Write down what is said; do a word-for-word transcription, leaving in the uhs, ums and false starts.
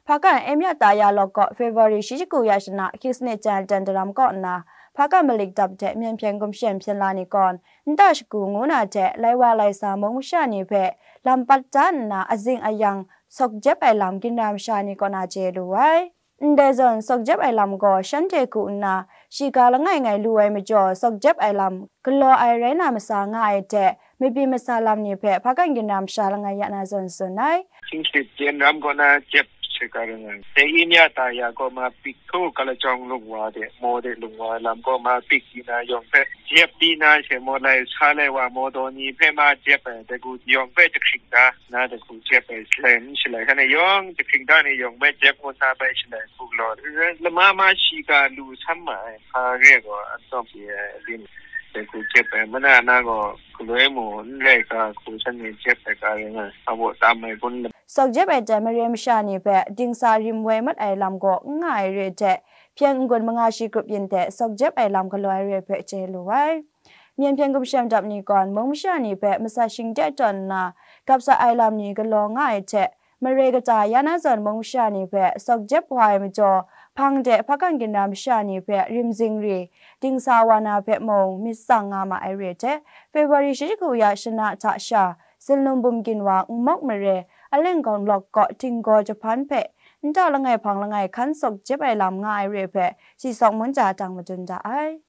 Hpakan Emya Taya lawk kaw February shi shagu ya shana Kisnit jan dan daram kaw nna, Hpakan malik dap hte myen hpyen gumshem hpyen la ni gawn, nta shagu ngu na hte laiwa laisa mung masha ni hpe lam pat da nna azing ayang sawk jep ai lam ginra masha ni kaw na chye lu ai. Ndai zawn sawk jep ai lam gaw shanhte ku nna, shiga langai ngai lu ai majaw sawk jep ai lam galaw ai rai na masa nga ai hte, mabyin masa lam ni hpe Hpakan ginra masha langai ya na zawn tsun ai. Kingsit Yen Ram kaw na jep she ka ring ai. Dai Emya Taya kaw ma pik hku Kalajawng lung wa de, maw de lung wa lam kaw ma pik di na yawng hpe jep di na she, maw lai sa lai wa maw daw ni hpe ma jep ai, dai hku yawng hpe jahkring da na, dai hku jep ai shalai n shalai, hkan e yawng jahkring da ni yawng hpe jep ngut na bai shalai hku galaw, lama ma shiga lu san ma ai, hpa re gaw an tawng pyi ai, abyin dai hku jep ai, mana na gaw galoi mu n rai ga hku san ni jep ai ka ring ai, abaw tam ai kun lam. Sawk jep ai hte mare masha ni hpe dingsa rim woi mat ai lam gaw n nga ai re hte, hpyen n-gun manga shi grup yin hte sawk jep ai lam galaw ai re hpe chye lu ai. Myen hpyen gumshem dap ni gawn mung masha ni hpe masat shingde tawn nna, gap sa ai lam ni galaw nga ai hte, mare kata ya na zawn mung masha ni hpe sawk jep wa ai majaw, hpang de Hpakan ginra masha ni hpe rim zingri, dingsa wa na hpe mung myit tsang nga ma ai re hte, February shi shagu ya shana hta sha, Sinlung bum ginwa Nmawk mare, Alenggawng lawk kaw Tinggaw Jahpan hpe, nta langai hpang langai hkan sawk jep ai lam nga ai re hpe, si sawk mun ja dang madun da ai.